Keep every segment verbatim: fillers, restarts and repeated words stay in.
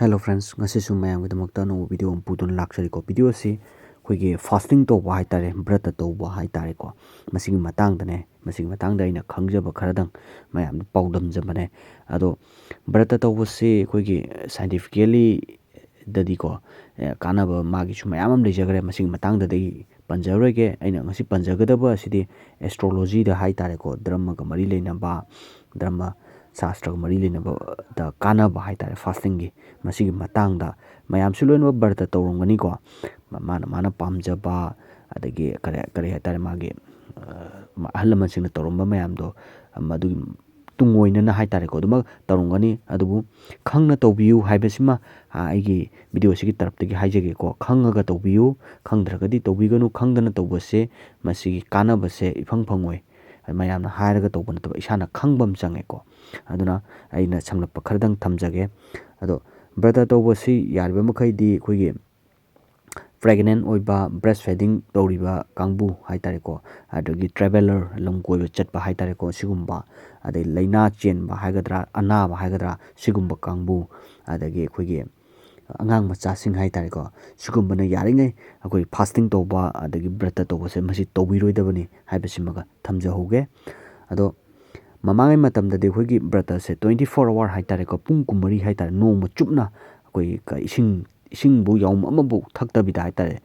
Hello friends, ꯉꯁꯤꯁꯨ ꯃꯌꯥꯝꯒꯤꯗꯃꯛꯇ ꯑꯅꯧꯕ video ꯑꯃ ꯄꯨꯗꯨꯅ ꯂꯥꯛꯆꯔꯤꯀꯣ꯫ Video ꯑꯁꯤ ꯑꯩꯈꯣꯏꯒꯤ fasting ꯇꯧꯕ ꯍꯥꯏꯇꯥꯔꯦ, ꯕ꯭ꯔꯇ ꯇꯧꯕ ꯍꯥꯏꯇꯥꯔꯦꯀꯣ, ꯃꯁꯤꯒꯤ ꯃꯇꯥꯡꯗꯅꯦ꯫ ꯃꯁꯤꯒꯤ ꯃꯇꯥꯡꯗ ꯑꯩꯅ ꯈꯪꯖꯕ ꯈꯔꯗꯪ ꯃꯌꯥꯝꯗ ꯄꯥꯎꯗꯝꯖꯕꯅꯦ꯫ ꯑꯗꯣ ꯕ꯭ꯔꯇ ꯇꯧꯕꯁꯤ ꯑꯩꯈꯣꯏꯒꯤ scientifically ꯗꯗꯤꯀꯣ, ꯑꯦ, ꯀꯥꯟꯅꯕ ꯃꯥꯒꯤꯁꯨ ꯃꯌꯥꯝ ꯑꯃ ꯂꯩꯖꯈ꯭ꯔꯦ꯫ ꯃꯁꯤꯒꯤ ꯃꯇꯥꯡꯗꯗꯤ ꯑꯩ ꯄꯟꯖꯔꯣꯏꯒꯦ꯫ ꯑꯩꯅ ꯉꯁꯤ ꯄꯟꯖꯒꯗꯕ ꯑꯁꯤꯗꯤ astrologyꯗ ꯍꯥꯏꯇꯥꯔꯦꯀꯣ, ꯙꯔꯃꯒ ꯃꯔꯤ ꯂꯩꯅꯕ, ꯙꯔꯃ ꯁꯥꯁꯇ꯭ꯔꯒ ꯃꯔꯤ ꯂꯩꯅꯕꯗ ꯀꯥꯟꯅꯕ ꯍꯥꯏꯇꯥꯔꯦ, fastingꯒꯤ꯫ ꯃꯁꯤꯒꯤ ꯃꯇꯥꯡꯗ ꯃꯌꯥꯝꯁꯨ ꯂꯣꯏꯅꯃꯛ ꯕ꯭ꯔꯇ ꯇꯧꯔꯝꯒꯅꯤꯀꯣ꯫ ꯃꯥꯅ, ꯃꯥꯅ ꯄꯥꯝꯖꯕ, ꯑꯗꯒꯤ ꯀꯔꯤ, ꯀꯔꯤ ꯍꯥꯏꯇꯥꯔꯦ, ꯃꯥꯒꯤ, ꯑ, ꯑꯍꯜ ꯂꯃꯟꯁꯤꯡꯅ ꯇꯧꯔꯝꯕ ꯃꯌꯥꯝꯗꯣ, ꯃꯗꯨꯒꯤ ꯇꯨꯡ ꯑꯣꯏꯅꯅ ꯍꯥꯏꯇꯥꯔꯦꯀꯣ, ꯑꯗꯨꯃꯛ ꯇꯧꯔꯝꯒꯅꯤ꯫ ꯑꯗꯨꯕꯨ ꯈꯪꯅ ꯇꯧꯕꯤꯌꯨ ꯍꯥꯏꯕꯁꯤꯃ, ꯑ, ꯑꯩꯒꯤ video ꯑꯁꯤꯒꯤ ꯇꯔꯞꯇꯒꯤ ꯍꯥꯏꯖꯒꯦꯀꯣ꯫ ꯈꯪꯉꯒ ꯇꯧꯕꯤꯌꯨ, ꯈꯪꯗ꯭ꯔꯒꯗꯤ ꯇꯧꯕꯤꯒꯅꯨ꯫ ꯈꯪꯗꯅ ꯇꯧꯕꯁꯦ, ꯃꯁꯤꯒꯤ ꯀꯥꯟꯅꯕꯁꯦ ꯏꯐꯪ ꯐꯪꯉꯣꯏ꯫ ꯃꯌꯥꯝꯅ ꯍꯥꯏꯔꯒ ꯇꯧꯕ ꯅꯠꯇꯕ, ꯏꯁꯥꯅ ꯈꯪꯕ ꯑꯃ ꯆꯪꯉꯦꯀꯣ꯫ ꯑꯗꯨꯅ ꯑꯩꯅ ꯁꯝꯂꯞꯄ ꯈꯔꯗꯪ ꯊꯝꯖꯒꯦ꯫ ꯑꯗꯣ ꯕ꯭ꯔꯇ ꯇꯧꯕꯁꯤ ꯌꯥꯔꯤꯕ ꯃꯈꯩꯗꯤ ꯑꯩꯈꯣꯏꯒꯤ pregnant ꯑꯣꯏꯕ, breastfeeding ꯇꯧꯔꯤꯕ ꯀꯥꯡꯕꯨ ꯍꯥꯏꯇꯥꯔꯦꯀꯣ, ꯑꯗꯒꯤ traveller, ꯂꯝ ꯀꯣꯏꯕ ꯆꯠꯄ ꯍꯥꯏꯇꯥꯔꯦꯀꯣ, ꯁꯤꯒꯨꯝꯕ, ꯑꯗꯩ ꯂꯥꯏꯅꯥ ꯆꯦꯟꯕ ꯍꯥꯏꯒꯗ꯭ꯔꯥ, ꯑꯅꯥꯕ ꯍꯥꯏꯒꯗ꯭ꯔꯥ, ꯁꯤꯒꯨꯝꯕ ꯀꯥꯡꯕꯨ, ꯑꯗꯒꯤ ꯑꯩꯈꯣꯏꯒꯤ ꯑꯉꯥꯡ ꯃꯆꯥꯁꯤꯡ ꯍꯥꯏꯇꯥꯔꯦꯀꯣ, ꯁꯤꯒꯨꯝꯕꯅ ꯌꯥꯔꯤꯉꯩ ꯑꯩꯈꯣꯏ fasting ꯇꯧꯕ ꯑꯗꯒꯤ ꯕ꯭ꯔꯇ ꯇꯧꯕꯁꯦ ꯃꯁꯤ ꯇꯧꯕꯤꯔꯣꯏꯗꯕꯅꯤ ꯍꯥꯏꯕꯁꯤꯃꯒ ꯊꯝꯖꯍꯧꯒꯦ꯫ ꯑꯗꯣ ꯃꯃꯥꯡꯉꯩ ꯃꯇꯝꯗꯗꯤ ꯑꯩꯈꯣꯏꯒꯤ ꯕ꯭ꯔꯇꯁꯦ twenty four hour ꯍꯥꯏꯇꯥꯔꯦꯀꯣ, ꯄꯨꯡ ꯀꯨꯟꯃꯔꯤ ꯍꯥꯏꯇꯥꯔꯦ, ꯅꯣꯡꯃ ꯆꯨꯞꯅ ꯑꯩꯈꯣꯏꯒꯤ ꯀ-, ꯏꯁꯤꯡ, ꯏꯁꯤꯡꯕꯨ ꯌꯥꯎꯝ ꯑꯃꯕꯨ ꯊꯛꯇꯕꯤꯗ ꯍꯥꯏꯇꯥꯔꯦ,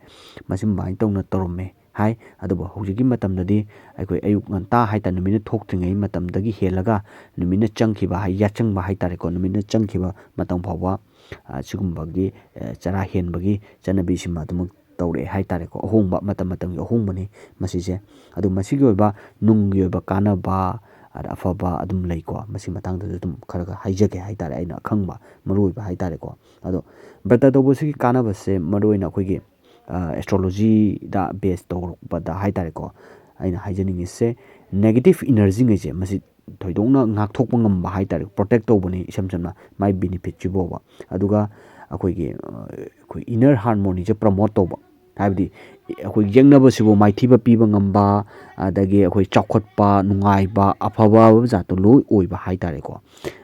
ꯃꯁꯤ ꯑꯗꯨꯃꯥꯏꯅ ꯇꯧꯅ ꯇꯧꯔꯝꯃꯦ ꯍꯥꯏ꯫ ꯑꯗꯨꯕꯨ ꯍꯧꯖꯤꯛꯀꯤ ꯃꯇꯝꯗꯗꯤ ꯑꯩꯈꯣꯏ ꯑꯌꯨꯛ ꯉꯟꯇꯥ ꯍꯥꯏꯇꯥꯔꯦ, ꯅꯨꯃꯤꯠꯅ ꯊꯣꯛꯇ꯭ꯔꯤꯉꯩ ꯃꯇꯝꯗꯒꯤ ꯍꯦꯜꯂꯒ ꯅꯨꯃꯤꯠꯅ ꯆꯪꯈꯤꯕ ꯍꯥꯏ, ꯌꯥꯆꯪꯕ ꯍꯥꯏꯇꯥꯔꯦꯀꯣ, ꯅꯨꯃꯤꯠꯅ ꯆꯪꯈꯤꯕ ꯃꯇꯝ ꯐꯥꯎꯕ, ꯑ, ꯁꯤꯒꯨꯝꯕꯒꯤ, ꯑ, ꯆꯔꯥ ꯍꯦꯟꯕꯒꯤ ꯆꯠꯅꯕꯤꯁꯤꯃ ꯑꯗꯨꯃꯛ ꯇꯧꯔꯛꯑꯦ ꯍꯥꯏꯇꯥꯔꯦꯀꯣ꯫ ꯑꯍꯣꯡꯕ, ꯃꯇꯝ ꯃꯇꯝꯒꯤ ꯑꯍꯣꯡꯕꯅꯤ ꯃꯁꯤꯁꯦ꯫ ꯑꯗꯨ ꯃꯁꯤꯒꯤ ꯑꯣꯏꯕ ꯅꯨꯡꯒꯤ ꯑꯣꯏꯕ ꯀꯥꯟꯅꯕ, ꯑꯗ ꯑꯐꯕ ꯑꯗꯨꯝ ꯂꯩꯀꯣ꯫ ꯃꯁꯤ ꯃꯇꯥꯡꯗꯁꯨ ꯑꯗꯨꯝ ꯈꯔ ꯈꯔ ꯍꯥꯏꯖꯒꯦ ꯍꯥꯏꯇꯥꯔꯦ, ꯑꯩꯅ ꯑꯈꯪꯕ ꯃꯔꯨ ꯑꯣꯏꯕ ꯍꯥꯏꯇꯥꯔꯦꯀꯣ꯫ ꯑꯗꯣ ꯕ꯭ꯔꯇ ꯇꯧꯕꯁꯤꯒꯤ ꯀꯥꯟꯅꯕꯁꯦ ꯃꯔꯨ ꯑꯣꯏꯅ ꯑꯩꯈꯣꯏꯒꯤ, ꯑ, astrologyꯗ base ꯇꯧꯔꯛꯄꯗ ꯍꯥꯏꯇꯥꯔꯦꯀꯣ, ꯑꯩꯅ ꯍꯥꯏꯖꯅꯤꯡꯉꯤꯁꯦ negative energyꯉꯩꯁꯦ ꯃꯁꯤ ꯊꯣꯏꯗꯣꯛꯅ ꯉꯥꯛꯊꯣꯛꯄ ꯉꯝꯕ ꯍꯥꯏꯇꯥꯔꯦ, protect ꯇꯧꯕꯅꯤ ꯏꯁꯝ ꯁꯝꯅ ꯃꯥꯏ benefitꯁꯤꯕꯣꯕ꯫ ꯑꯗꯨꯒ ꯑꯩꯈꯣꯏꯒꯤ, ꯑ, ꯑꯩꯈꯣꯏ inner harmonyꯁꯦ promote ꯇꯧꯕ, ꯍꯥꯏꯕꯗꯤ ꯑꯩꯈꯣꯏ ꯌꯦꯛꯅꯕꯁꯤꯕꯨ ꯃꯥꯏꯊꯤꯕ ꯄꯤꯕ ꯉꯝꯕ, ꯑꯗꯒꯤ ꯑꯩꯈꯣꯏ ꯆꯥꯎꯈꯠꯄ, ꯅꯨꯡꯉꯥꯏꯕ, ꯑꯐꯕ ꯖꯥꯠꯇꯣ ꯂꯣꯏ ꯑꯣꯏꯕ ꯍꯥꯏꯇꯥꯔꯦꯀꯣ꯫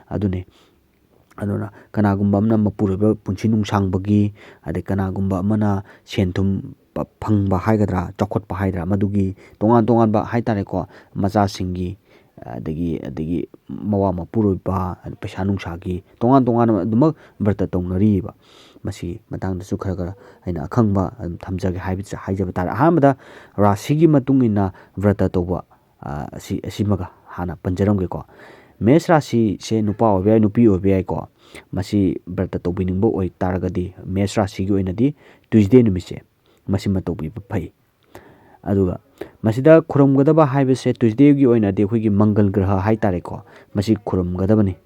ꯑꯗꯨꯅꯤ꯫ ꯑꯗꯨꯅ ꯀꯅꯥꯒꯨꯝꯕ ꯑꯃꯅ ꯃꯄꯨꯔꯣꯏꯕ ꯄꯨꯟꯁꯤ ꯅꯨꯡꯁꯥꯡꯕꯒꯤ, ꯑꯗꯩ ꯀꯅꯥꯒꯨꯝꯕ ꯑꯃꯅ ꯁꯦꯟ ꯊꯨꯝ ꯄ-, ꯐꯪꯕ ꯍꯥꯏꯒꯗ꯭ꯔꯥ, ꯆꯥꯎꯈꯠꯄ ꯍꯥꯏꯗ꯭ꯔꯥ, ꯃꯗꯨꯒꯤ ꯇꯣꯉꯥꯟ ꯇꯣꯉꯥꯟꯕ ꯍꯥꯏ ꯇꯥꯔꯦꯀꯣ, ꯃꯆꯥꯁꯤꯡꯒꯤ, ꯑꯗꯒꯤ, ꯑꯗꯒꯤ ꯃꯋꯥ ꯃꯄꯨꯔꯣꯏꯕ, ꯄꯩꯁꯥ ꯅꯨꯡꯁꯥꯒꯤ ꯇꯣꯉꯥꯟ ꯇꯣꯉꯥꯟꯕ ꯑꯗꯨꯃꯛ ꯕ꯭ꯔꯇ ꯇꯧꯅꯔꯤꯕ꯫ ꯃꯁꯤꯒꯤ ꯃꯇꯥꯡꯗꯁꯨ ꯈꯔ ꯈꯔ ꯑꯩꯅ ꯑꯈꯪꯕ ꯑꯗꯨꯝ ꯊꯝꯖꯒꯦ ꯍꯥꯏꯕ, ꯍꯥꯏꯖꯕ ꯇꯥꯔꯦ꯫ ꯑꯍꯥꯟꯕꯗ ꯔꯥꯁꯤꯒꯤ ꯃꯇꯨꯡ ꯏꯟꯅ ꯕ꯭ꯔꯇ ꯇꯧꯕ, ꯑ, ꯑꯁꯤ, ꯑꯁꯤꯃꯒ ꯍꯥꯟꯅ ꯄꯟꯖꯔꯝꯒꯦꯀꯣ꯫ ꯃꯦꯁ ꯔꯥꯁꯤꯁꯦ ꯅꯨꯄꯥ ꯑꯣꯏꯕ ꯌꯥꯏ, ꯅꯨꯄꯤ ꯑꯣꯏꯕ ꯌꯥꯏꯀꯣ꯫ ꯃꯁꯤ ꯕ꯭ꯔꯇ ꯇꯧꯕꯤꯅꯤꯡꯕ ꯑꯣꯏꯇꯥꯔꯒꯗꯤ ꯃꯦꯁ ꯔꯥꯁꯤꯒꯤ ꯑꯣꯏꯅꯗꯤ ꯇ꯭ꯌꯨꯁꯗꯦ ꯅꯨꯃꯤꯠꯁꯦ ꯃꯁꯤꯃ ꯇꯧꯕꯤꯕ ꯐꯩ꯫ ꯑꯗꯨꯒ ꯃꯁꯤꯗ ꯈꯨꯔꯨꯝꯒꯗꯕ ꯍꯥꯏꯕꯁꯦ ꯇ꯭ꯌꯨꯁꯗꯦꯒꯤ ꯑꯣꯏꯅꯗꯤ ꯑꯩꯈꯣꯏꯒꯤ ꯃꯪꯒꯜ ꯒ꯭ꯔꯍ ꯍꯥꯏ ꯇꯥꯔꯦꯀꯣ, ꯃꯁꯤ ꯈꯨꯔꯨꯝꯒꯗꯕꯅꯤ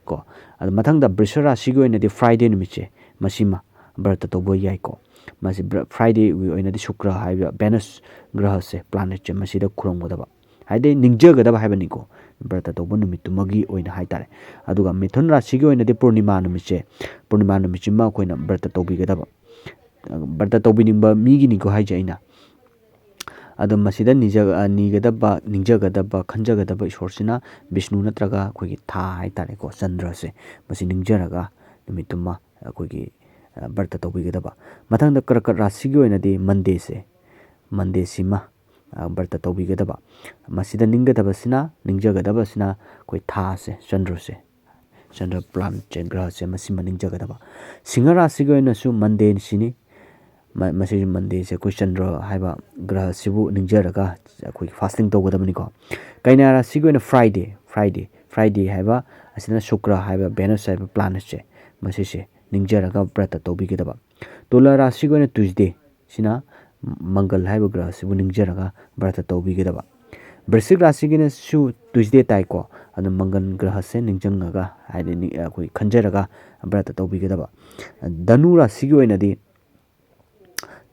ꯀꯣ꯫ ꯑꯗꯨ ꯃꯊꯪꯗ ꯕ꯭ꯔꯤꯁ ꯔꯥꯁꯤꯒꯤ ꯑꯣꯏꯅꯗꯤ ꯐ꯭ꯔꯥꯏꯗꯦ ꯅꯨꯃꯤꯠꯁꯦ ꯃꯁꯤꯃ ꯕ꯭ꯔꯇ ꯇꯧꯕ ꯌꯥꯏꯀꯣ꯫ ꯃꯁꯤ ꯕ꯭ꯔ-, ꯐ꯭ꯔꯥꯏꯗꯦꯒꯤ ꯑꯣꯏꯅꯗꯤ ꯁꯨꯀ꯭ꯔ ꯍꯥꯏꯕ ꯚꯦꯅꯁ ꯒ꯭ꯔꯍꯁꯦ, ꯄ꯭ꯂꯥꯅꯦꯠꯁꯦ ꯃꯁꯤꯗ ꯈꯨꯔꯨꯝꯒꯗꯕ, ꯍꯥꯏꯗꯤ ꯅꯤꯡꯖꯒꯗꯕ ꯍꯥꯏꯕꯅꯤꯀꯣ, ꯕ꯭ꯔꯇ ꯇꯧꯕ ꯅꯨꯃꯤꯠꯇꯨꯃꯒꯤ ꯑꯣꯏꯅ ꯍꯥꯏ ꯇꯥꯔꯦ꯫ ꯑꯗꯨꯒ ꯃꯤꯊꯨꯟ ꯔꯥꯁꯤꯒꯤ ꯑꯣꯏꯅꯗꯤ ꯄꯨꯔꯅꯤꯃꯥ ꯅꯨꯃꯤꯠꯁꯦ, ꯄꯨꯔꯅꯤꯃꯥ ꯅꯨꯃꯤꯠꯁꯤꯃ ꯑꯩꯈꯣꯏꯅ ꯕ꯭ꯔꯇ ꯇꯧꯕꯤꯒꯗꯕ, ꯕ꯭ꯔꯇ ꯇꯧꯕꯤꯅꯤꯡꯕ ꯃꯤꯒꯤꯅꯤꯀꯣ ꯍꯥꯏꯁꯦ ꯑꯩꯅ꯫ ꯑꯗꯣ ꯃꯁꯤꯗ ꯅꯤꯖ-, ꯑ, ꯅꯤꯒꯗꯕ, ꯅꯤꯡꯖꯒꯗꯕ, ꯈꯟꯖꯒꯗꯕ ꯏꯁꯣꯔꯁꯤꯅ ꯕꯤꯁꯅꯨ ꯅꯠꯇ꯭ꯔꯒ ꯑꯩꯈꯣꯏꯒꯤ ꯊꯥ ꯍꯥꯏ ꯇꯥꯔꯦꯀꯣ, ꯆꯟꯗ꯭ꯔꯁꯦ, ꯃꯁꯤ ꯅꯤꯡꯖꯔꯒ ꯅꯨꯃꯤꯠꯇꯨꯃ ꯑꯩꯈꯣꯏꯒꯤ, ꯑ, ꯕ꯭ꯔꯇ ꯇꯧꯕꯤꯒꯗꯕ꯫ ꯃꯊꯪꯗ ꯀꯔꯀꯠ ꯔꯥꯁꯤꯒꯤ ꯑꯣꯏꯅꯗꯤ ꯃꯟꯗꯦꯁꯦ, ꯃꯟꯗꯦꯁꯤꯃ, ꯑ, ꯕ꯭ꯔꯇ ꯇꯧꯕꯤꯒꯗꯕ꯫ ꯃꯁꯤꯗ ꯅꯤꯡꯒꯗꯕꯁꯤꯅ, ꯅꯤꯡꯖꯒꯗꯕꯁꯤꯅ ꯑꯩꯈꯣꯏ ꯊꯥꯁꯦ, ꯆꯟꯗ꯭ꯔꯁꯦ, ꯆꯟꯗ꯭ꯔ ꯄ꯭ꯂꯥꯟ ꯒ꯭ꯔꯍꯁꯦ ꯃꯁꯤꯃ ꯅꯤꯡꯖꯒꯗꯕ꯫ ꯁꯤꯡꯍ ꯔꯥꯁꯤꯒꯤ ꯑꯣꯏꯅꯁꯨ ꯃꯟꯗꯦꯁꯤꯅꯤ꯫ ꯃ-, ꯃꯁꯤꯁꯨ ꯃꯟꯗꯦꯁꯦ ꯑꯩꯈꯣꯏ ꯆꯟꯗ꯭ꯔ ꯍꯥꯏꯕ ꯒ꯭ꯔꯍꯁꯤꯕꯨ ꯅꯤꯡꯖꯔꯒ ꯑꯩꯈꯣꯏ ꯐꯥꯁꯇꯤꯡ ꯇꯧꯒꯗꯕꯅꯤꯀꯣ꯫ ꯀꯩꯅꯥ ꯔꯥꯁꯤꯒꯤ ꯑꯣꯏꯅ ꯐ꯭ꯔꯥꯏꯗꯦ, ꯐ꯭ꯔꯥꯏꯗꯦ, ꯐ꯭ꯔꯥꯏꯗꯦ ꯍꯥꯏꯕ ꯑꯁꯤꯅ ꯁꯨꯀ꯭ꯔ ꯍꯥꯏꯕ, ꯚꯦꯅꯁ ꯍꯥꯏꯕ ꯄ꯭ꯂꯥꯅꯦꯠꯁꯦ, ꯃꯁꯤꯁꯦ ꯅꯤꯡꯖꯔꯒ ꯕ꯭ꯔꯇ ꯇꯧꯕꯤꯒꯗꯕ꯫ ꯇꯨꯂꯥ ꯔꯥꯁꯤꯒꯤ ꯑꯣꯏꯅ ꯇ꯭ꯌꯨꯁꯗꯦ, ꯁꯤꯅ ꯃꯪꯒꯜ ꯍꯥꯏꯕ ꯒ꯭ꯔꯍꯁꯤꯕꯨ ꯅꯤꯡꯖꯔꯒ ꯕ꯭ꯔꯇ ꯇꯧꯕꯤꯒꯗꯕ꯫ ꯕ꯭ꯔꯤꯁꯤꯛ ꯔꯥꯁꯤꯒꯤꯅꯁꯨ ꯇ꯭ꯌꯨꯁꯗꯦ ꯇꯥꯏꯀꯣ, ꯑꯗꯨ ꯃꯪꯒꯜ ꯒ꯭ꯔꯍꯁꯦ ꯅꯤꯡꯁꯤꯡꯉꯒ, ꯍꯥꯏꯗꯤ ꯅꯤ-, ꯑꯩꯈꯣꯏ ꯈꯟꯖꯔꯒ ꯕ꯭ꯔꯇ ꯇꯧꯕꯤꯒꯗꯕ꯫ ꯙꯅꯨ ꯔꯥꯁꯤꯒꯤ ꯑꯣꯏꯅꯗꯤ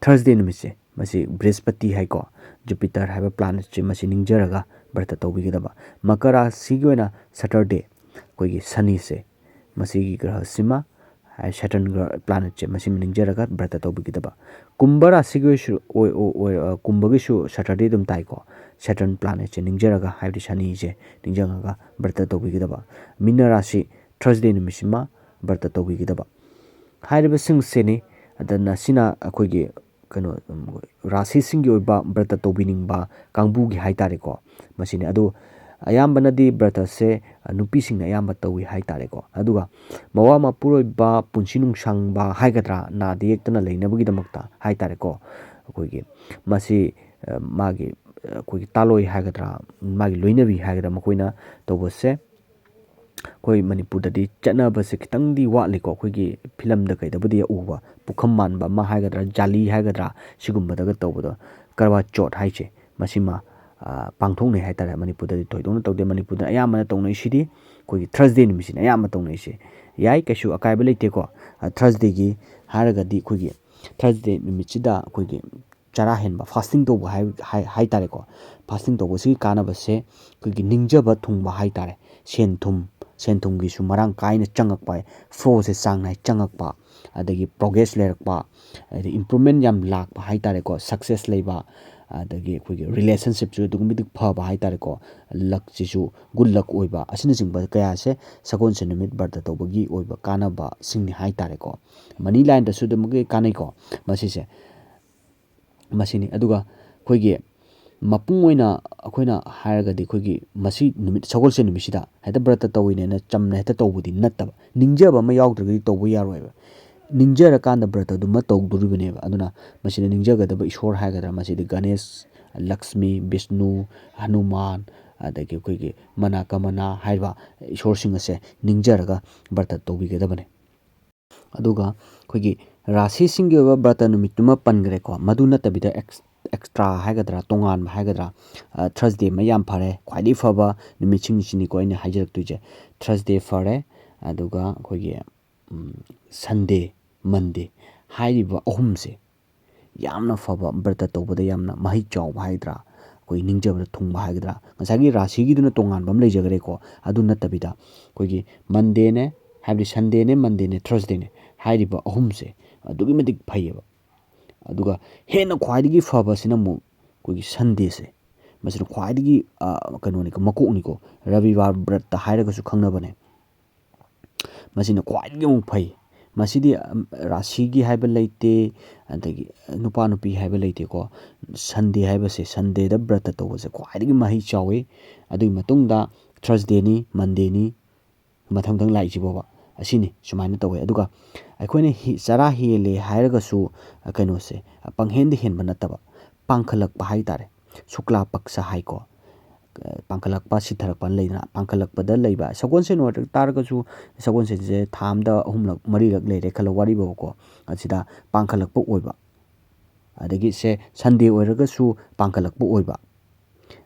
ꯊꯔꯁꯗꯦ ꯅꯨꯃꯤꯠꯁꯦ, ꯃꯁꯤ ꯕ꯭ꯔꯤꯍꯁꯄꯇꯤ ꯍꯥꯏꯀꯣ, ꯖꯨꯄꯤꯇꯔ ꯍꯥꯏꯕ ꯄ꯭ꯂꯥꯅꯦꯠꯁꯦ, ꯃꯁꯤ ꯅꯤꯡꯖꯔꯒ ꯕ꯭ꯔꯇ ꯇꯧꯕꯤꯒꯗꯕ꯫ ꯃꯀꯔ ꯔꯥꯁꯤꯒꯤ ꯑꯣꯏꯅ ꯁꯇꯔꯗꯦ, ꯑꯩꯈꯣꯏꯒꯤ ꯁꯅꯤꯁꯦ, ꯃꯁꯤꯒꯤ ꯒ꯭ꯔꯍꯁꯤꯃ, ꯍꯥꯏ, ꯁꯦꯇꯔꯟ ꯒ꯭ꯔꯍ, ꯄ꯭ꯂꯥꯅꯦꯠꯁꯦ, ꯃꯁꯤꯃ ꯅꯤꯡꯖꯔꯒ ꯕ꯭ꯔꯇ ꯇꯧꯕꯤꯒꯗꯕ꯫ ꯀꯨꯝꯚ ꯔꯥꯁꯤꯒꯤ ꯑꯣꯏꯁꯨ-, ꯑꯣꯏ-, ꯑꯣꯏ-, ꯑꯣꯏ-, ꯑ, ꯀꯨꯝꯚꯒꯤꯁꯨ ꯁꯇꯔꯗꯦ ꯑꯗꯨꯝ ꯇꯥꯏꯀꯣ, ꯁꯦꯇꯔꯟ ꯄ꯭ꯂꯥꯅꯦꯠꯁꯦ ꯅꯤꯡꯖꯔꯒ, ꯍꯥꯏꯕꯗꯤ ꯁꯅꯤꯁꯦ ꯅꯤꯡꯁꯤꯡꯉꯒ ꯕ꯭ꯔꯇ ꯇꯧꯕꯤꯒꯗꯕ꯫ ꯃꯤꯅ ꯔꯥꯁꯤ, ꯊꯔꯁꯗꯦ ꯅꯨꯃꯤꯠꯁꯤꯃ ꯕ꯭ꯔꯇ ꯇꯧꯕꯤꯒꯗꯕ ꯍꯥꯏꯔꯤꯕꯁꯤꯡꯁꯤꯅꯤ꯫ ꯑꯗꯨꯅ ꯁꯤꯅ ꯑꯩꯈꯣꯏꯒꯤ ꯀꯩꯅꯣ, ꯔꯥꯁꯤꯁꯤꯡꯒꯤ ꯑꯣꯏꯕ ꯕ꯭ꯔꯇ ꯇꯧꯕꯤꯅꯤꯡꯕ ꯀꯥꯡꯕꯨꯒꯤ ꯍꯥꯏ ꯇꯥꯔꯦꯀꯣ꯫ ꯃꯁꯤꯅꯤ꯫ ꯑꯗꯨ ꯑꯌꯥꯝꯕꯅꯗꯤ ꯕ꯭ꯔꯇꯁꯦ ꯅꯨꯄꯤꯁꯤꯡꯅ ꯑꯌꯥꯝꯕ ꯇꯧꯏ ꯍꯥꯏ ꯇꯥꯔꯦꯀꯣ꯫ ꯑꯗꯨꯒ ꯃꯋꯥ ꯃꯄꯨꯔꯣꯏꯕ ꯄꯨꯟꯁꯤ ꯅꯨꯡꯁꯥꯡꯕ ꯍꯥꯏꯒꯗ꯭ꯔꯥ, ꯅꯥꯗ ꯌꯦꯛꯇꯅ ꯂꯩꯅꯕꯒꯤꯗꯃꯛꯇ ꯍꯥꯏ ꯇꯥꯔꯦꯀꯣ, ꯑꯩꯈꯣꯏꯒꯤ ꯃꯁꯤ, ꯑ, ꯃꯥꯒꯤ, ꯑ, ꯑꯩꯈꯣꯏꯒꯤ ꯇꯥꯂꯣꯏ ꯍꯥꯏꯒꯗ꯭ꯔꯥ, ꯃꯥꯒꯤ ꯂꯣꯏꯅꯕꯤ ꯍꯥꯏꯒꯗ꯭ꯔꯥ, ꯃꯈꯣꯏꯅ ꯇꯧꯕꯁꯦ ꯑꯩꯈꯣꯏ ꯃꯅꯤꯄꯨꯔꯗꯗꯤ ꯆꯠꯅꯕꯁꯦ ꯈꯤꯇꯪꯗꯤ ꯋꯥꯠꯂꯤꯀꯣ꯫ ꯑꯩꯈꯣꯏꯒꯤ ꯐꯤꯂꯝꯗ ꯀꯩꯗꯕꯨꯗꯤ ꯎꯕ ꯄꯨꯈꯝ ꯃꯥꯟꯕ ꯑꯃ ꯍꯥꯏꯒꯗ꯭ꯔꯥ, ꯖꯥꯂꯤ ꯍꯥꯏꯒꯗ꯭ꯔꯥ, ꯁꯤꯒꯨꯝꯕꯗꯒ ꯇꯧꯕꯗꯣ, ꯀꯔꯋꯥ ꯆꯣꯠ ꯍꯥꯏꯁꯦ, ꯃꯁꯤꯃ, ꯑ, ꯄꯥꯡꯊꯣꯛꯅꯩ ꯍꯥꯏ ꯇꯥꯔꯦ꯫ ꯃꯅꯤꯄꯨꯔꯗꯗꯤ ꯊꯣꯏꯗꯣꯛꯅ ꯇꯧꯗꯦ꯫ ꯃꯅꯤꯄꯨꯔꯗ ꯑꯌꯥꯝꯕꯅ ꯇꯧꯅꯩꯁꯤꯗꯤ ꯑꯩꯈꯣꯏꯒꯤ ꯊꯔꯁꯗꯦ ꯅꯨꯃꯤꯠꯁꯤꯅ ꯑꯌꯥꯝꯕ ꯇꯧꯅꯩꯁꯦ꯫ ꯌꯥꯏ, ꯀꯩꯁꯨ ꯑꯀꯥꯏꯕ ꯂꯩꯇꯦꯀꯣ꯫ ꯑ, ꯊꯔꯁꯗꯦꯒꯤ ꯍꯥꯏꯔꯒꯗꯤ ꯑꯩꯈꯣꯏꯒꯤ ꯊꯔꯁꯗꯦ ꯅꯨꯃꯤꯠꯁꯤꯗ ꯑꯩꯈꯣꯏꯒꯤ ꯆꯔꯥ ꯍꯦꯟꯕ, ꯐꯥꯁꯇꯤꯡ ꯇꯧꯕ ꯍꯥꯏ-, ꯍꯥꯏ-, ꯍꯥꯏ ꯇꯥꯔꯦꯀꯣ꯫ ꯐꯥꯁꯇꯤꯡ ꯇꯧꯕꯁꯤꯒꯤ ꯀꯥꯟꯅꯕꯁꯦ ꯑꯩꯈꯣꯏꯒꯤ ꯅꯤꯡꯖꯕ ꯊꯨꯡꯕ ꯍꯥꯏ ꯇꯥꯔꯦ꯫ ꯁꯦꯟ ꯊꯨꯝ, ꯁꯦꯟ ꯊꯨꯝꯒꯤꯁꯨ ꯃꯔꯥꯡ ꯀꯥꯏꯅ ꯆꯪꯉꯛꯄ, ꯐ꯭ꯂꯣꯁꯦ ꯆꯥꯡ ꯅꯥꯏ ꯆꯪꯉꯛꯄ, ꯑꯗꯒꯤ ꯄ꯭ꯔꯣꯒ꯭ꯔꯦꯁ ꯂꯩꯔꯛꯄ, ꯑꯗꯩ ꯏꯝꯄ꯭ꯔꯨꯞꯃꯦꯟ ꯌꯥꯝ ꯂꯥꯛꯄ ꯍꯥꯏ ꯇꯥꯔꯦꯀꯣ, ꯁꯛꯁꯦꯁ ꯂꯩꯕ, ꯑꯗꯒꯤ ꯑꯩꯈꯣꯏꯒꯤ ꯔꯤꯂꯦꯁꯟꯁꯤꯞꯁꯨ ꯑꯗꯨꯛꯀꯤ ꯃꯇꯤꯛ ꯐꯕ ꯍꯥꯏ ꯇꯥꯔꯦꯀꯣ, ꯂꯛꯁꯤꯁꯨ ꯒꯨꯗ ꯂꯛ ꯑꯣꯏꯕ, ꯑꯁꯤꯅꯆꯤꯡꯕ ꯀꯌꯥꯁꯦ ꯁꯒꯣꯜꯁꯦꯟ ꯅꯨꯃꯤꯠ ꯕ꯭ꯔꯇ ꯇꯧꯕꯒꯤ ꯑꯣꯏꯕ ꯀꯥꯟꯅꯕꯁꯤꯡꯅꯤ ꯍꯥꯏ ꯇꯥꯔꯦꯀꯣ꯫ ꯃꯅꯤ ꯂꯥꯏꯟꯗꯁꯨ ꯑꯗꯨꯃꯛꯀꯤ ꯀꯥꯟꯅꯩꯀꯣ ꯃꯁꯤꯁꯦ꯫ ꯃꯁꯤꯅꯤ꯫ ꯑꯗꯨꯒ ꯑꯩꯈꯣꯏꯒꯤ ꯃꯄꯨꯡ ꯑꯣꯏꯅ ꯑꯩꯈꯣꯏꯅ ꯍꯥꯏꯔꯒꯗꯤ ꯑꯩꯈꯣꯏꯒꯤ ꯃꯁꯤ ꯅꯨꯃꯤꯠ, ꯁꯒꯣꯜꯁꯦꯟ ꯅꯨꯃꯤꯠꯁꯤꯗ ꯍꯦꯛꯇ ꯕ꯭ꯔꯇ ꯇꯧꯏꯅꯦꯅ ꯆꯝꯅ ꯍꯦꯛꯇ ꯇꯧꯕꯗꯤ ꯅꯠꯇꯕ, ꯅꯤꯡꯖꯕ ꯑꯃ ꯌꯥꯎꯗ꯭ꯔꯒꯗꯤ ꯇꯧꯕ ꯌꯥꯔꯣꯏꯕ꯫ ꯅꯤꯡꯖꯔꯀꯥꯟꯗ ꯕ꯭ꯔꯇꯗꯨꯃ ꯇꯧꯗꯣꯔꯤꯕꯅꯦꯕ꯫ ꯑꯗꯨꯅ ꯃꯁꯤꯗ ꯅꯤꯡꯖꯒꯗꯕ ꯏꯁꯣꯔ ꯍꯥꯏꯒꯗ꯭ꯔꯥ, ꯃꯁꯤꯗꯤ ꯒꯅꯦꯁ, ꯂꯛꯁꯃꯤ, ꯕꯤꯁꯅꯨ, ꯍꯅꯨꯃꯥꯟ, ꯑꯗꯒꯤ ꯑꯩꯈꯣꯏꯒꯤ ꯃꯅꯥꯀꯃꯅꯥ ꯍꯥꯏꯔꯤꯕ ꯏꯁꯣꯔꯁꯤꯡ ꯑꯁꯦ ꯅꯤꯡꯖꯔꯒ ꯕ꯭ꯔꯇ ꯇꯧꯕꯤꯒꯗꯕꯅꯦ꯫ ꯑꯗꯨꯒ ꯑꯩꯈꯣꯏꯒꯤ ꯔꯥꯁꯤꯁꯤꯡꯒꯤ ꯑꯣꯏꯕ ꯕ꯭ꯔꯇ ꯅꯨꯃꯤꯠꯇꯨꯃ ꯄꯟꯈ꯭ꯔꯦꯀꯣ꯫ ꯃꯗꯨ ꯅꯠꯇꯕꯤꯗ ꯑꯦꯛꯁ-, ꯑꯦꯛꯁꯇ꯭ꯔꯥ ꯍꯥꯏꯒꯗ꯭ꯔꯥ, ꯇꯣꯉꯥꯟꯕ ꯍꯥꯏꯒꯗ꯭ꯔꯥ, ꯑ, ꯊꯔꯁꯗꯦ ꯑꯃ ꯌꯥꯝ ꯐꯔꯦ, ꯈ꯭ꯋꯥꯏꯗꯒꯤ ꯐꯕ ꯅꯨꯃꯤꯠꯁꯤꯡꯁꯤꯅꯤꯀꯣ ꯑꯩꯅ ꯍꯥꯏꯖꯔꯛꯇꯣꯏꯁꯦ꯫ ꯊꯔꯁꯗꯦ ꯐꯔꯦ, ꯑꯗꯨꯒ ꯑꯩꯈꯣꯏꯒꯤ, ꯎꯝ, ꯁꯟꯗꯦ, ꯃꯟꯗꯦ ꯍꯥꯏꯔꯤꯕ ꯑꯍꯨꯝꯁꯦ ꯌꯥꯝꯅ ꯐꯕ, ꯕ꯭ꯔꯇ ꯇꯧꯕꯗ ꯌꯥꯝꯅ ꯃꯍꯩ ꯆꯥꯎꯕ ꯍꯥꯏꯒꯗ꯭ꯔꯥ, ꯑꯩꯈꯣꯏ ꯅꯤꯡꯖꯕꯗ ꯊꯨꯡꯕ ꯍꯥꯏꯒꯗ꯭ꯔꯥ, ꯉꯁꯥꯏꯒꯤ ꯔꯥꯁꯤꯒꯤꯗꯨꯅ ꯇꯣꯉꯥꯟꯕ ꯑꯃ ꯂꯩꯖꯈ꯭ꯔꯦꯀꯣ꯫ ꯑꯗꯨ ꯅꯠꯇꯕꯤꯗ ꯑꯩꯈꯣꯏꯒꯤ ꯃꯟꯗꯦꯅꯦ, ꯍꯥꯏꯕꯗꯤ ꯁꯟꯗꯦꯅꯦ, ꯃꯟꯗꯦꯅꯦ, ꯊꯔꯁꯗꯦꯅꯦ ꯍꯥꯏꯔꯤꯕ ꯑꯍꯨꯝꯁꯦ ꯑꯗꯨꯛꯀꯤ ꯃꯇꯤꯛ ꯐꯩꯌꯦꯕ꯫ ꯑꯗꯨꯒ ꯍꯦꯟꯅ ꯈ꯭ꯋꯥꯏꯗꯒꯤ ꯐꯕꯁꯤꯅ ꯑꯃꯨꯛ ꯑꯩꯈꯣꯏꯒꯤ ꯁꯟꯗꯦꯁꯦ, ꯃꯁꯤꯅ ꯈ꯭ꯋꯥꯏꯗꯒꯤ, ꯑ, ꯀꯩꯅꯣꯅꯤꯀꯣ, ꯃꯀꯣꯛꯅꯤꯀꯣ, ꯔꯕꯤꯋꯥꯔ ꯕ꯭ꯔꯠꯇ ꯍꯥꯏꯔꯒꯁꯨ ꯈꯪꯅꯕꯅꯦ꯫ ꯃꯁꯤꯅ ꯈ꯭ꯋꯥꯏꯗꯒꯤ ꯑꯃꯨꯛ ꯐꯩ꯫ ꯃꯁꯤꯗꯤ, ꯑꯝ, ꯔꯥꯁꯤꯒꯤ ꯍꯥꯏꯕ ꯂꯩꯇꯦ, ꯑꯗꯒꯤ ꯅꯨꯄꯥ ꯅꯨꯄꯤ ꯍꯥꯏꯕ ꯂꯩꯇꯦꯀꯣ꯫ ꯁꯟꯗꯦ ꯍꯥꯏꯕꯁꯦ, ꯁꯟꯗꯦꯗ ꯕ꯭ꯔꯇ ꯇꯧꯕꯁꯦ ꯈ꯭ꯋꯥꯏꯗꯒꯤ ꯃꯍꯩ ꯆꯥꯎꯋꯤ꯫ ꯑꯗꯨꯒꯤ ꯃꯇꯨꯡꯗ ꯊꯔꯁꯗꯦꯅꯤ, ꯃꯟꯗꯦꯅꯤ, ꯃꯊꯪ ꯃꯊꯪ ꯂꯥꯛꯏꯁꯤ ꯐꯥꯎꯕ ꯑꯁꯤꯅꯤ, ꯁꯨꯃꯥꯏꯅ ꯇꯧꯋꯦ꯫ ꯑꯗꯨꯒ ꯑꯩꯈꯣꯏꯅ ꯍꯤ-, ꯆꯔꯥ ꯍꯦꯜꯂꯦ ꯍꯥꯏꯔꯒꯁꯨ, ꯑ, ꯀꯩꯅꯣꯁꯦ, ꯑ, ꯄꯪꯍꯦꯟꯗ ꯍꯦꯟꯕ ꯅꯠꯇꯕ, ꯄꯥꯡꯈꯠꯂꯛꯄ ꯍꯥꯏ ꯇꯥꯔꯦ꯫ ꯁꯨꯛꯂꯥ ꯄꯛꯁ ꯍꯥꯏꯀꯣ꯫ ꯑ, ꯄꯥꯡꯈꯠꯂꯛꯄ, ꯁꯤꯊꯔꯛꯄ ꯂꯩꯗꯅ, ꯄꯥꯡꯈꯠꯂꯛꯄꯗ ꯂꯩꯕ ꯁꯒꯣꯜꯁꯦꯟ ꯑꯣꯏꯔ ꯇꯥꯔꯒꯁꯨ, ꯁꯒꯣꯜꯁꯦꯟꯁꯦ ꯊꯥ ꯑꯃꯗ ꯑꯍꯨꯝꯂꯛ ꯃꯔꯤꯔꯛ ꯂꯩꯔꯦ ꯈꯜꯂꯣ, ꯋꯥꯔꯤꯕꯀꯣ꯫ ꯑꯁꯤꯗ ꯄꯥꯡꯈꯠꯂꯛꯄ ꯑꯣꯏꯕ꯫ ꯑꯗꯒꯤ ꯁꯦ ꯁꯟꯗꯦ ꯑꯣꯏꯔꯒꯁꯨ ꯄꯥꯡꯈꯠꯂꯛꯄ ꯑꯣꯏꯕ꯫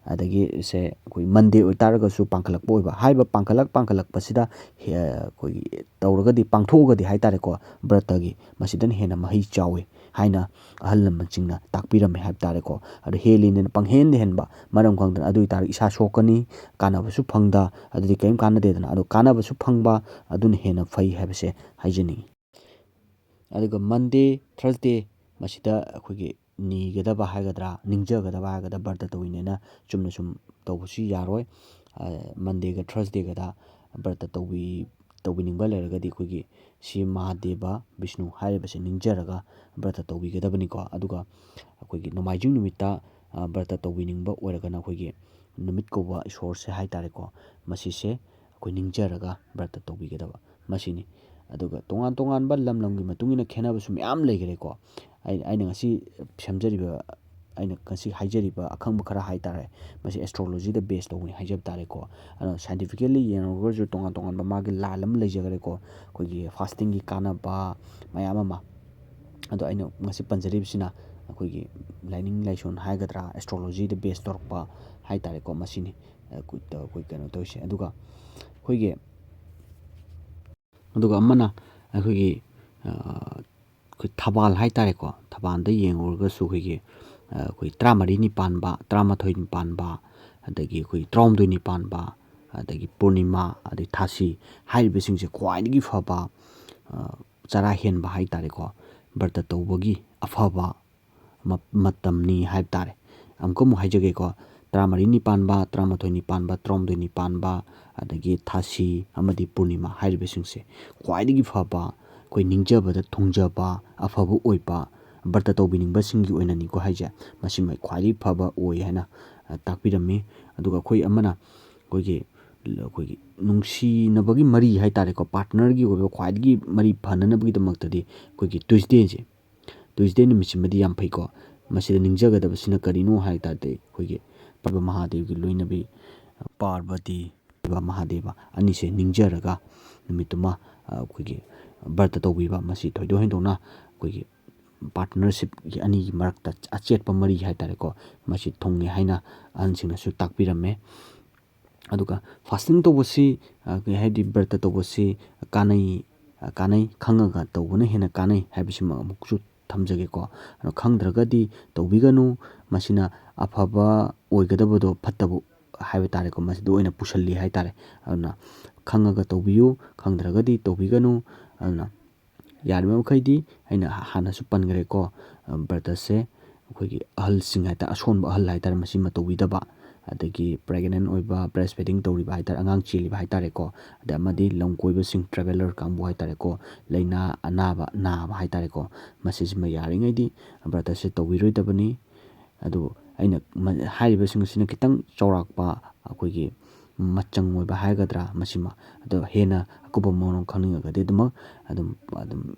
ꯑꯗꯒꯤ ꯁꯦ ꯑꯩꯈꯣꯏ ꯃꯟꯗꯦ ꯑꯣꯏꯇꯥꯔꯒꯁꯨ ꯄꯥꯡꯈꯠꯂꯛꯄ ꯑꯣꯏꯕ꯫ ꯍꯥꯏꯔꯤꯕ ꯄꯥꯡꯈꯠꯂꯛ, ꯄꯥꯡꯈꯠꯂꯛꯄꯁꯤꯗ ꯍꯦ-, ꯑꯩꯈꯣꯏꯒꯤ ꯇꯧꯔꯒꯗꯤ, ꯄꯥꯡꯊꯣꯛꯑꯒꯗꯤ ꯍꯥꯏ ꯇꯥꯔꯦꯀꯣ, ꯕ꯭ꯔꯇꯒꯤ, ꯃꯁꯤꯗꯅ ꯍꯦꯟꯅ ꯃꯍꯩ ꯆꯥꯎꯋꯤ ꯍꯥꯏꯅ ꯑꯍꯜ ꯂꯃꯟꯁꯤꯡꯅ ꯇꯥꯛꯄꯤꯔꯝꯃꯦ ꯍꯥꯏꯕ ꯇꯥꯔꯦꯀꯣ꯫ ꯑꯗꯣ ꯍꯦꯜꯂꯤꯅꯦꯅ ꯄꯪꯍꯦꯟꯗ ꯍꯦꯟꯕ, ꯃꯔꯝ ꯈꯪꯗꯅ, ꯑꯗꯨ ꯑꯣꯏꯇꯥꯔꯗꯤ ꯏꯁꯥ ꯁꯣꯛꯀꯅꯤ, ꯀꯥꯟꯅꯕꯁꯨ ꯐꯪꯗ, ꯑꯗꯨꯗꯤ ꯀꯔꯤꯝ ꯀꯥꯟꯅꯗꯦꯗꯅ꯫ ꯑꯗꯣ ꯀꯥꯟꯅꯕꯁꯨ ꯐꯪꯕ, ꯑꯗꯨꯅ ꯍꯦꯟꯅ ꯐꯩ ꯍꯥꯏꯕꯁꯦ ꯍꯥꯏꯖꯅꯤꯡꯉꯤ꯫ ꯑꯗꯨꯒ ꯃꯟꯗꯦ, ꯊꯔꯁꯗꯦ, ꯃꯁꯤꯗ ꯑꯩꯈꯣꯏꯒꯤ ꯅꯤꯒꯗꯕ ꯍꯥꯏꯒꯗ꯭ꯔꯥ, ꯅꯤꯡꯖꯒꯗꯕ ꯍꯥꯏꯒꯗ꯭ꯔꯥ, ꯕ꯭ꯔꯇ ꯇꯧꯔꯤꯅꯦꯅ ꯆꯨꯝꯅ ꯁꯨꯝ ꯇꯧꯕꯁꯨ ꯌꯥꯔꯣꯏ꯫ ꯑ, ꯃꯟꯗꯦꯒ ꯊꯔꯁꯗꯦꯒꯗ ꯕ꯭ꯔꯇ ꯇꯧꯕꯤ-, ꯇꯧꯕꯤꯅꯤꯡꯕ ꯂꯩꯔꯒꯗꯤ ꯑꯩꯈꯣꯏꯒꯤ ꯁꯤ ꯃꯍꯥꯗꯦꯕ, ꯕꯤꯁꯅꯨ ꯍꯥꯏꯔꯤꯕꯁꯦ ꯅꯤꯡꯖꯔꯒ ꯕ꯭ꯔꯇ ꯇꯧꯕꯤꯒꯗꯕꯅꯤꯀꯣ꯫ ꯑꯗꯨꯒ ꯑꯩꯈꯣꯏꯒꯤ ꯅꯣꯡꯃꯥꯏꯖꯤꯡ ꯅꯨꯃꯤꯠꯇ, ꯑ, ꯕ꯭ꯔꯇ ꯇꯧꯕꯤꯅꯤꯡꯕ ꯑꯣꯏꯔꯒꯅ ꯑꯩꯈꯣꯏꯒꯤ ꯅꯨꯃꯤꯠ ꯀꯧꯕ ꯏꯁꯣꯔꯁꯦ ꯍꯥꯏ ꯇꯥꯔꯦꯀꯣ, ꯃꯁꯤꯁꯦ ꯑꯩꯈꯣꯏ ꯅꯤꯡꯖꯔꯒ ꯕ꯭ꯔꯇ ꯇꯧꯕꯤꯒꯗꯕ, ꯃꯁꯤꯅꯤ꯫ ꯑꯗꯨꯒ ꯇꯣꯉꯥꯟ ꯇꯣꯉꯥꯟꯕ ꯂꯝ ꯂꯝꯒꯤ ꯃꯇꯨꯡ ꯏꯟꯅ ꯈꯦꯠꯅꯕꯁꯨ ꯃꯌꯥꯝ ꯂꯩꯈ꯭ꯔꯦꯀꯣ꯫ ꯑꯩ-, ꯑꯩꯅ ꯉꯁꯤ ꯁꯦꯝꯖꯔꯤꯕ, ꯑꯩꯅ ꯉꯁꯤ ꯍꯥꯏꯖꯔꯤꯕ ꯑꯈꯪꯕ ꯈꯔ ꯍꯥꯏ ꯇꯥꯔꯦ, ꯃꯁꯤ ꯑꯦꯁꯇ꯭ꯔꯣꯂꯣꯖꯤꯗ ꯕꯦꯁ ꯇꯧꯕꯅꯤ ꯍꯥꯏꯖꯕ ꯇꯥꯔꯦꯀꯣ꯫ ꯑꯗꯣ ꯁꯥꯏꯟꯇꯤꯐꯤꯀꯦꯜꯂꯤ ꯌꯦꯡꯉꯨꯔꯒꯁꯨ ꯇꯣꯉꯥꯟ ꯇꯣꯉꯥꯟꯕ ꯃꯥꯒꯤ ꯂꯥꯏꯟ ꯑꯃ ꯂꯩꯖꯈ꯭ꯔꯦꯀꯣ, ꯑꯩꯈꯣꯏꯒꯤ ꯐꯥꯁꯇꯤꯡꯒꯤ ꯀꯥꯟꯅꯕ ꯃꯌꯥꯝ ꯑꯃ꯫ ꯑꯗꯣ ꯑꯩꯅ ꯉꯁꯤ ꯄꯟꯖꯔꯤꯕꯁꯤꯅ ꯑꯩꯈꯣꯏꯒꯤ ꯂꯥꯏꯅꯤꯡ ꯂꯥꯏꯁꯣꯟ ꯍꯥꯏꯒꯗ꯭ꯔꯥ, ꯑꯦꯁꯇ꯭ꯔꯣꯂꯣꯖꯤꯗ ꯕꯦꯁ ꯇꯧꯔꯛꯄ ꯍꯥꯏ ꯇꯥꯔꯦꯀꯣ, ꯃꯁꯤꯅꯤ꯫ ꯑꯩꯈꯣꯏ, ꯑꯩꯈꯣꯏ ꯀꯩꯅꯣ ꯇꯧꯔꯤꯁꯦ꯫ ꯑꯗꯨꯒ ꯑꯩꯈꯣꯏꯒꯤ, ꯑꯗꯨꯒ ꯑꯃꯅ ꯑꯩꯈꯣꯏꯒꯤ, ꯑ, ꯑꯩꯈꯣꯏ ꯊꯕꯥꯜ ꯍꯥꯏ ꯇꯥꯔꯦꯀꯣ, ꯊꯕꯥꯜꯗ ꯌꯦꯡꯉꯨꯔꯒꯁꯨ ꯑꯩꯈꯣꯏꯒꯤ, ꯑ, ꯑꯩꯈꯣꯏ ꯇꯔꯥꯃꯔꯤꯅꯤ ꯄꯥꯟꯕ, ꯇꯔꯥꯃꯥꯊꯣꯏꯅꯤ ꯄꯥꯟꯕ, ꯑꯗꯒꯤ ꯑꯩꯈꯣꯏ ꯇꯔꯥꯍꯨꯝꯗꯣꯏꯅꯤ ꯄꯥꯟꯕ, ꯑꯗꯒꯤ ꯄꯨꯔꯅꯤꯃꯥ, ꯑꯗꯩ ꯊꯥꯁꯤ ꯍꯥꯏꯔꯤꯕꯁꯤꯡꯁꯦ ꯈ꯭ꯋꯥꯏꯗꯒꯤ ꯐꯕ, ꯑ, ꯆꯔꯥ ꯍꯦꯟꯕ ꯍꯥꯏ ꯇꯥꯔꯦꯀꯣ, ꯕ꯭ꯔꯇ ꯇꯧꯕꯒꯤ ꯑꯐꯕ ꯃ-, ꯃꯇꯝꯅꯤ ꯍꯥꯏꯕ ꯇꯥꯔꯦ꯫ ꯑꯃꯨꯛꯀ ꯑꯃꯨꯛ ꯍꯥꯏꯖꯒꯦꯀꯣ, ꯇꯔꯥꯃꯔꯤꯅꯤ ꯄꯥꯟꯕ, ꯇꯔꯥꯃꯥꯊꯣꯏꯅꯤ ꯄꯥꯟꯕ, ꯇꯔꯥꯍꯨꯝꯗꯣꯏꯅꯤ ꯄꯥꯟꯕ, ꯑꯗꯒꯤ ꯊꯥꯁꯤ ꯑꯃꯗꯤ ꯄꯨꯔꯅꯤꯃꯥ ꯍꯥꯏꯔꯤꯕꯁꯤꯡꯁꯦ ꯈ꯭ꯋꯥꯏꯗꯒꯤ ꯐꯕ, ꯑꯩꯈꯣꯏ ꯅꯤꯡꯖꯕꯗ ꯊꯨꯡꯖꯕ, ꯑꯐꯕ ꯑꯣꯏꯕ, ꯕ꯭ꯔꯇ ꯇꯧꯕꯤꯅꯤꯡꯕꯁꯤꯡꯒꯤ ꯑꯣꯏꯅꯅꯤꯀꯣ ꯍꯥꯏꯁꯦ, ꯃꯁꯤꯃ ꯈ꯭ꯋꯥꯏꯗꯒꯤ ꯐꯕ ꯑꯣꯏ ꯍꯥꯏꯅ, ꯑ, ꯇꯥꯛꯄꯤꯔꯝꯃꯤ꯫ ꯑꯗꯨꯒ ꯑꯩꯈꯣꯏ ꯑꯃꯅ ꯑꯩꯈꯣꯏꯒꯤ, ꯑꯩꯈꯣꯏꯒꯤ ꯅꯨꯡꯁꯤꯅꯕꯒꯤ ꯃꯔꯤ ꯍꯥꯏ ꯇꯥꯔꯦꯀꯣ, ꯄꯥꯔꯠꯅꯔꯒꯤ ꯑꯣꯏꯕ ꯈ꯭ꯋꯥꯏꯗꯒꯤ ꯃꯔꯤ ꯐꯅꯅꯕꯒꯤꯗꯃꯛꯇꯗꯤ ꯑꯩꯈꯣꯏꯒꯤ ꯇ꯭ꯌꯨꯁꯗꯦꯁꯦ, ꯇ꯭ꯌꯨꯁꯗꯦ ꯅꯨꯃꯤꯠꯁꯤꯃꯗꯤ ꯌꯥꯝ ꯐꯩꯀꯣ꯫ ꯃꯁꯤꯗ ꯅꯤꯡꯖꯒꯗꯕꯁꯤꯅ ꯀꯔꯤꯅꯣ ꯍꯥꯏ ꯇꯥꯔꯗꯤ, ꯑꯩꯈꯣꯏꯒꯤ ꯄꯥꯔꯕ ꯃꯍꯥꯗꯦꯕꯒꯤ ꯂꯣꯏꯅꯕꯤ ꯄꯥꯔꯕꯇꯤ, ꯃꯍꯥꯗꯦꯕ ꯑꯅꯤꯁꯦ ꯅꯤꯡꯖꯔꯒ ꯅꯨꯃꯤꯠꯇꯨꯃ, ꯑ, ꯑꯩꯈꯣꯏꯒꯤ ꯕ꯭ꯔꯇ ꯇꯧꯕꯤꯕ, ꯃꯁꯤ ꯊꯣꯏꯗꯣꯛ ꯍꯦꯟꯗꯣꯛꯅ ꯑꯩꯈꯣꯏꯒꯤ ꯄꯥꯔꯠꯅꯔꯁꯤꯞꯀꯤ ꯑꯅꯤꯒꯤ ꯃꯔꯛꯇ ꯑꯆꯦꯠꯄ ꯃꯔꯤ ꯍꯥꯏ ꯇꯥꯔꯦꯀꯣ, ꯃꯁꯤ ꯊꯨꯡꯉꯦ ꯍꯥꯏꯅ ꯑꯍꯟꯁꯤꯡꯅꯁꯨ ꯇꯥꯛꯄꯤꯔꯝꯃꯦ꯫ ꯑꯗꯨꯒ ꯐꯥꯁꯇꯤꯡ ꯇꯧꯕꯁꯤ, ꯑ, ꯀꯩ ꯍꯥꯏꯗꯤ, ꯕ꯭ꯔꯇ ꯇꯧꯕꯁꯤ ꯀꯥꯟꯅꯩ, ꯑ, ꯀꯥꯟꯅꯩ, ꯈꯪꯉꯒ ꯇꯧꯕꯅ ꯍꯦꯟꯅ ꯀꯥꯟꯅꯩ ꯍꯥꯏꯕꯁꯤꯃ ꯑꯃꯨꯛꯁꯨ ꯊꯝꯖꯒꯦꯀꯣ꯫ ꯑꯗꯣ ꯈꯪꯗ꯭ꯔꯒꯗꯤ ꯇꯧꯕꯤꯒꯅꯨ, ꯃꯁꯤꯅ ꯑꯐꯕ ꯑꯣꯏꯒꯗꯕꯗꯣ ꯐꯠꯇꯕ ꯍꯥꯏꯕ ꯇꯥꯔꯦꯀꯣ, ꯃꯁꯤꯗ ꯑꯣꯏꯅ ꯄꯨꯁꯜꯂꯤ ꯍꯥꯏ ꯇꯥꯔꯦ꯫ ꯑꯗꯨꯅ ꯈꯪꯉꯒ ꯇꯧꯕꯤꯌꯨ, ꯈꯪꯗ꯭ꯔꯒꯗꯤ ꯇꯧꯕꯤꯒꯅꯨ꯫ ꯑꯗꯨꯅ ꯌꯥꯔꯤꯕ ꯃꯈꯩꯗꯤ ꯑꯩꯅ ꯍꯥꯟꯅꯁꯨ ꯄꯟꯈ꯭ꯔꯦꯀꯣ, ꯕ꯭ꯔꯇꯁꯦ ꯑꯩꯈꯣꯏꯒꯤ ꯑꯍꯜꯁꯤꯡ ꯍꯥꯏ ꯇꯥꯔꯦ, ꯑꯁꯣꯟꯕ ꯑꯍꯜ ꯍꯥꯏ ꯇꯥꯔꯦ, ꯃꯁꯤꯃ ꯇꯧꯕꯤꯗꯕ, ꯑꯗꯒꯤ ꯄ꯭ꯔꯦꯒꯅꯦꯟ ꯑꯣꯏꯕ, ꯕ꯭ꯔꯦꯁ ꯐꯤꯗꯤꯡ ꯇꯧꯔꯤꯕ ꯍꯥꯏ ꯇꯥꯔꯦ, ꯑꯉꯥꯡ ꯆꯦꯜꯂꯤꯕ ꯍꯥꯏ ꯇꯥꯔꯦꯀꯣ, ꯑꯗꯩ ꯑꯃꯗꯤ ꯂꯝ ꯀꯣꯏꯕꯁꯤꯡ, ꯇ꯭ꯔꯦꯚꯦꯂꯔ ꯀꯥꯡꯕꯨ ꯍꯥꯏ ꯇꯥꯔꯦꯀꯣ, ꯂꯥꯏꯅꯥ ꯑꯅꯥꯕ ꯅꯥꯕ ꯍꯥꯏ ꯇꯥꯔꯦꯀꯣ, ꯃꯁꯤꯁꯤꯃ ꯌꯥꯔꯤꯉꯩꯗꯤ ꯕ꯭ꯔꯇꯁꯦ ꯇꯧꯕꯤꯔꯣꯏꯗꯕꯅꯤ꯫ ꯑꯗꯨꯕꯨ ꯑꯩꯅ ꯃ-, ꯍꯥꯏꯔꯤꯕꯁꯤꯡ ꯑꯁꯤꯅ ꯈꯤꯇꯪ ꯆꯥꯎꯔꯥꯛꯄ, ꯑꯩꯈꯣꯏꯒꯤ ꯃꯆꯪ ꯑꯣꯏꯕ ꯍꯥꯏꯒꯗ꯭ꯔꯥ, ꯃꯁꯤꯃ, ꯑꯗꯣ ꯍꯦꯟꯅ ꯑꯀꯨꯞꯄ ꯃꯔꯣꯜ ꯈꯪꯅꯤꯡꯉꯒꯗꯤ ꯑꯗꯨꯃꯛ ꯑꯗꯨꯝ, ꯑꯗꯨꯝ,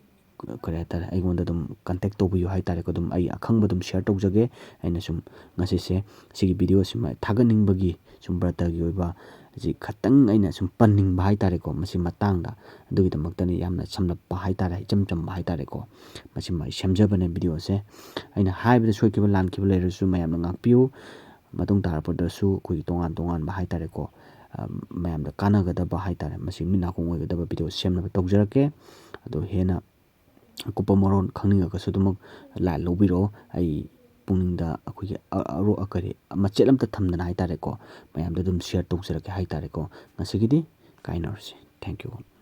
ꯀꯔꯤ ꯍꯥꯏ ꯇꯥꯔꯦ, ꯑꯩꯉꯣꯟꯗ ꯑꯗꯨꯝ ꯀꯟꯇꯦꯛ ꯇꯧꯕꯤꯌꯨ ꯍꯥꯏ ꯇꯥꯔꯦꯀꯣ꯫ ꯑꯗꯨꯝ ꯑꯩ ꯑꯈꯪꯕ ꯑꯗꯨꯝ ꯁꯤꯌꯔ ꯇꯧꯖꯒꯦ꯫ ꯑꯩꯅ ꯁꯨꯝ ꯉꯁꯤꯁꯦ ꯁꯤꯒꯤ ꯚꯤꯗꯤꯑꯣꯁꯤꯃ ꯊꯥꯒꯠꯅꯤꯡꯕꯒꯤ, ꯁꯨꯝ ꯕ꯭ꯔꯇꯒꯤ ꯑꯣꯏꯕ ꯁꯤ ꯈꯇꯪ ꯑꯩꯅ ꯁꯨꯝ ꯄꯟꯅꯤꯡꯕ ꯍꯥꯏ ꯇꯥꯔꯦꯀꯣ, ꯃꯁꯤ ꯃꯇꯥꯡꯗ꯫ ꯑꯗꯨꯒꯤꯗꯃꯛꯇꯅꯤ, ꯌꯥꯝꯅ ꯁꯝꯂꯞꯄ ꯍꯥꯏ ꯇꯥꯔꯦ, ꯏꯆꯝ ꯆꯝꯕ ꯍꯥꯏ ꯇꯥꯔꯦꯀꯣ꯫ ꯃꯁꯤꯃ ꯑꯩ ꯁꯦꯝꯖꯕꯅꯦ ꯚꯤꯗꯤꯑꯣꯁꯦ꯫ ꯑꯩꯅ ꯍꯥꯏꯕꯗ ꯁꯣꯏꯈꯤꯕ ꯂꯥꯟꯈꯤꯕ ꯂꯩꯔꯁꯨ ꯃꯌꯥꯝꯅ ꯉꯥꯛꯄꯤꯌꯨ꯫ ꯃꯇꯨꯡ ꯇꯥꯔꯛꯄꯗꯁꯨ ꯑꯩꯈꯣꯏꯒꯤ ꯇꯣꯉꯥꯟ ꯇꯣꯉꯥꯟꯕ ꯍꯥꯏ ꯇꯥꯔꯦꯀꯣ, ꯑ, ꯃꯌꯥꯝꯗ ꯀꯥꯟꯅꯒꯗꯕ ꯍꯥꯏ ꯇꯥꯔꯦ, ꯃꯁꯤ ꯃꯤꯠ ꯅꯥꯀꯣꯡ ꯑꯣꯏꯒꯗꯕ ꯚꯤꯗꯤꯑꯣ ꯁꯦꯝꯅꯕ ꯇꯧꯖꯔꯛꯀꯦ꯫ ꯑꯗꯣ ꯍꯦꯟꯅ ꯑꯀꯨꯞꯄ ꯃꯔꯣꯜ ꯈꯪꯅꯤꯡꯉꯒꯁꯨ ꯑꯗꯨꯃꯛ ꯂꯥꯏ ꯂꯧꯕꯤꯔꯛꯑꯣ꯫ ꯑꯩ ꯄꯨꯛꯅꯤꯡꯗ ꯑꯩꯈꯣꯏꯒꯤ ꯑ-, ꯑꯔꯣ-, ꯑ, ꯀꯔꯤ, ꯃꯆꯦꯠ ꯑꯝꯇ ꯊꯝꯗꯅ ꯍꯥꯏ ꯇꯥꯔꯦꯀꯣ, ꯃꯌꯥꯝꯗ ꯑꯗꯨꯝ ꯁꯤꯌꯔ ꯇꯧꯖꯔꯛꯀꯦ ꯍꯥꯏ ꯇꯥꯔꯦꯀꯣ꯫ ꯉꯁꯤꯒꯤꯗꯤ ꯀꯥꯏꯅꯔꯁꯤ꯫ Thank you all.